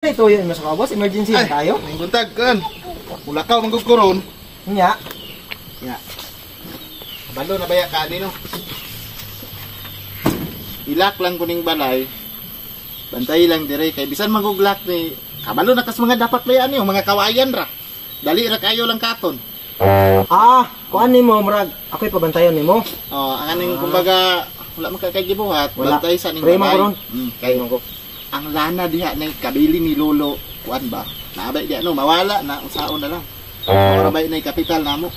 Ito yun, mas boss. Emergency na tayo. Ay, buntag kan. Mulakaw man gud ko ron. Nya. Ya. Balo na baya ka ani no. Ilak lang kuning balay. Bantay lang dire kay bisan maguglak ni kabalo na kas mga dapat baya ani mga kawayan ra. Dali ra kayo lang katon. Ah, kuan nimo murag ako'y pabantayon nimo. Oh, ang aning kumbaga wala man kay gibuhat, bantay sa ning balay. Kay ang lana diha na kabili ni lolo kuan ba? Naabay diha no, mawala na unsaon na lang. Ora bay na kapital namo.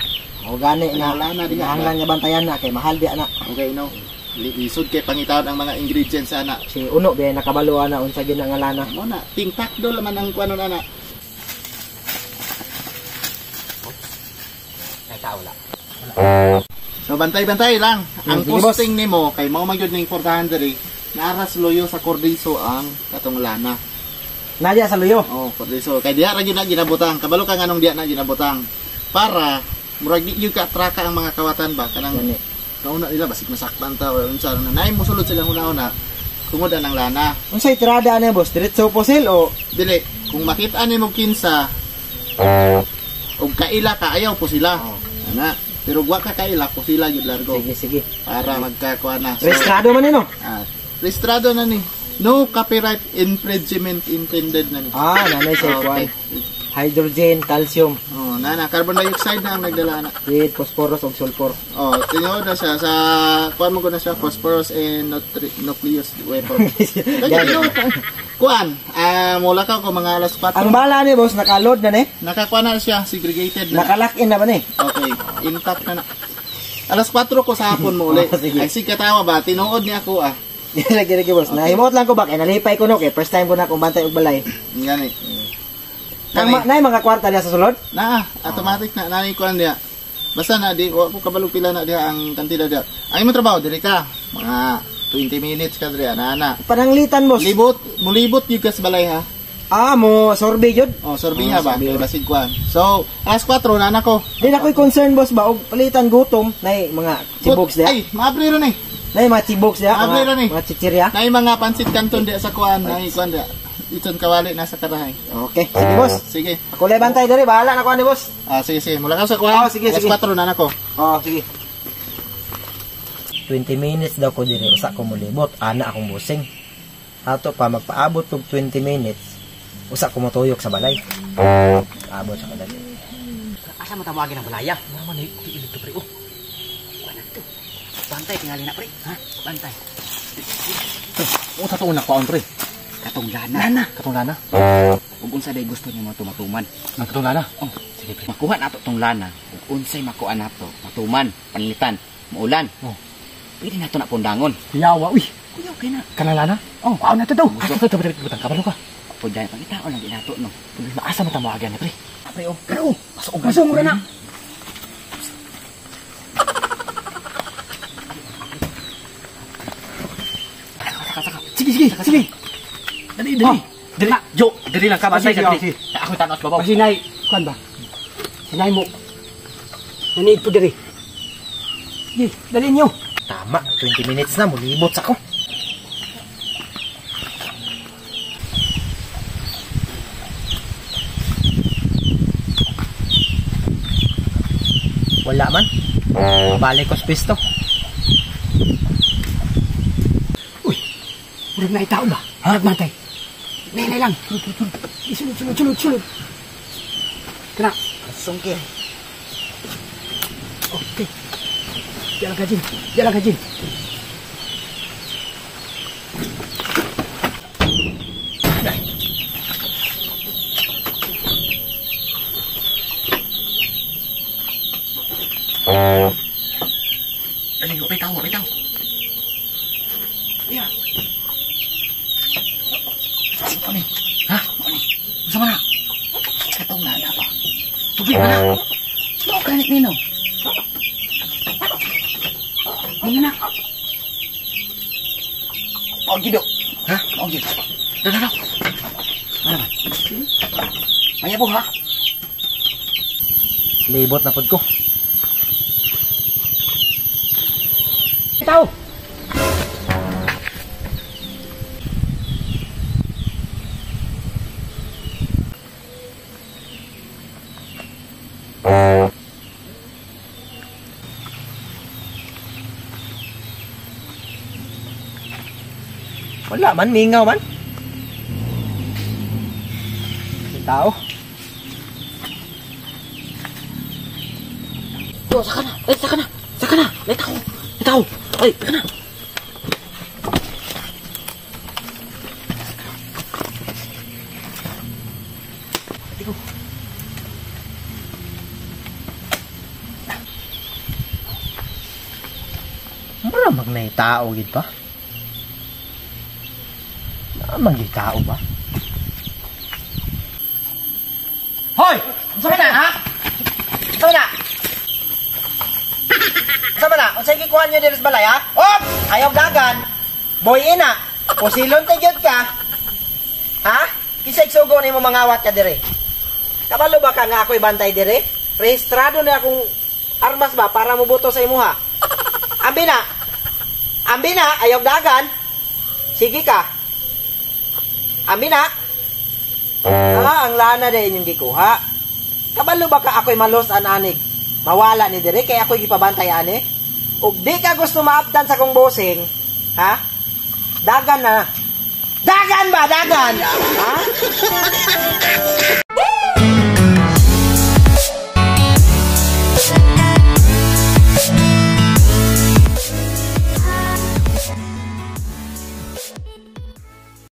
O gani na lana diha. Kinahanglan nga bantayan na kay mahal diha na. Okay no. Lisod kay pangitaon ang mga ingredients ana. Si uno be nakabalo ana unsa gyud nga lana. Mo na tingtakdo laman ang kuanon ana. Ay tao la. So bantay-bantay lang. Ang posting nimo kay mao man gyud ning importante diri. Naaras luyo sa Cordiso ang katong lana. Nadia sa luyo? Oh, Cordiso. Kay diha ra gyud na ginabutang. Kabalo ka nganong diha na ginabutang. Para murag di gyud ka atraka ang mga kawatan ba kanang nauna nila basig masaktan ta or unsa na naay mosulod silang una-una tungod ang lana. Unsay tirada ani boss? Diretso posil o dili? Kung makita nimo kinsa og kaila ka ayaw po sila. Oh. Ana. Pero wa ka kaila po sila gyud largo. Sige, sige. Para magkakuha na. So, registrado man nino. Ah, registrado na ni. No copyright infringement intended na ni. Ah, nanay sa okay. Hydrogen, calcium. Oh, nana, carbon dioxide na ang nagdala na. With phosphorus ug sulfur. Oh, tinuod na siya sa kuan mo ko na siya phosphorus and nucleus weapon. Kuan, mula ka ko mga alas 4. Ang bala ni boss naka-load na ni. Nakakuan na siya, segregated na. Naka-lock in na ba ni? Okay, intact na na. Alas 4 ko sa hapon mo uli. Oh, ay sige katawa ba, tinuod niya ako ah. Lagi lagi boss. Okay. Nahimot lang ko ba kay nalipay ko no kay first time ko na akong bantay og balay. Ngani. Ang nay mga kwarta diha sa sulod? Na, automatic na nanay kuan diha. Basta na di wa ko kabalog pila na diha ang kantidad diha. Ang imong trabaho diri ka mga 20 minutes ka diri ana ana. Pananglitan boss. Libot, mulibot gyud ka sa balay ha. Ah, mo survey gyud. Oh, survey ha ba? Basig kuan. So, alas 4 na ana ko. Di na ko'y concern boss ba og palitan gutom nay mga chibogs diha. Ay, maabri ron eh. Nay mga chibogs diha, mga, mga chichirya. Nay mga pansit canton diha sa kuan, nay kuan diha. Itong kawali nasa karahay. Okay, sige boss. Sige. Ako lay bantay diri, bahala na ko ani boss. Ah, sige sige. Mula ka sa kuan. Oh, sige sige. Alas 4 na nako. Oh, sige. 20 minutes daw ko diri usa ko molibot, ana akong busing. Ato pa magpaabot og 20 minutes, usa ko motuyok sa balay. Abot sa kadali. Asa mo tawagin ang balaya? Mama ni ilig to pre. Oh. Kuan to. Bantay tingali na pre, ha? Bantay. Unsa to una kuan pre? Katong lana. Lana. Katong lana. Ug unsa day gusto nimo tumatuman? Ang katong lana. Oh, sige pre. Makuha nato tong lana. Ug unsay makuha nato? Matuman, panlitan, muulan. Oh. Pwede nato na pundangon. Yawa uy. Kuya okay na. Kanang lana? Oh, kuha na to daw. Asa to butang kabalo ka. Pud dai pangitaon lang ginato no. Maasa man ta moagyan ni pre. Pre oh. Pero pasok pasok na. Sige sige sige. Dali dali. Dali jo, dali lang ka bantay ka dali. Ako tanos babaw. Sinay, kuan ba? Sinay mo. Naniid po diri. Sige, dali niyo. Tama, 20 minutes na mulibot sa ko. Wala man. Balik ko sa pisto. Uy, murag na itao ba? Ha? Nagbantay. Nay, lang. Sulod, sulod, sulod, sulod. Kana. Sungkir. Okay. Jalan ka, Jin. Jalan ka, Jin. Dali, bitaw, bitaw. Yeah. Ano? Ha? Ano? Unsa man na? Katong lana ba? Tubig ba na? Mao ganit nino. Ano na? Mao gid. Ha? Mao gid. Dala dala. Ano ba? Mayabo ha? Libot na pud ko. Tao. Wala man, mingaw man. May tao. Jo, saka na. Ay, saka na. Saka na. May tao. May tao. Ay, saka na. Mura mag may tao gid pa. Naa man gyud tao ba? Hoy! Unsa man na, ha? Unsa man na? Unsa man na? Unsay gikuha niyo diri sa balay, ha? Op! Ayaw dagan. Boy ina. Pusilon tay gyud ka. Ha? Kinsa igsugo nimo mangawat ka diri? Kabalo ba ka nga ako'y bantay diri? Rehistrado na akong armas ba para mobuto sa imuha? Ambi na. Ambi na, ayaw dagan. Sige ka. Ambi na. Ah, ang lana na inyong gikuha. Kabalo ba ka ako'y malos an anig? Mawala ni dire kay ako'y gipabantay ani? Ug di ka gusto maabdan sa kong bossing, ha? Dagan na. Dagan ba? Dagan! Ha?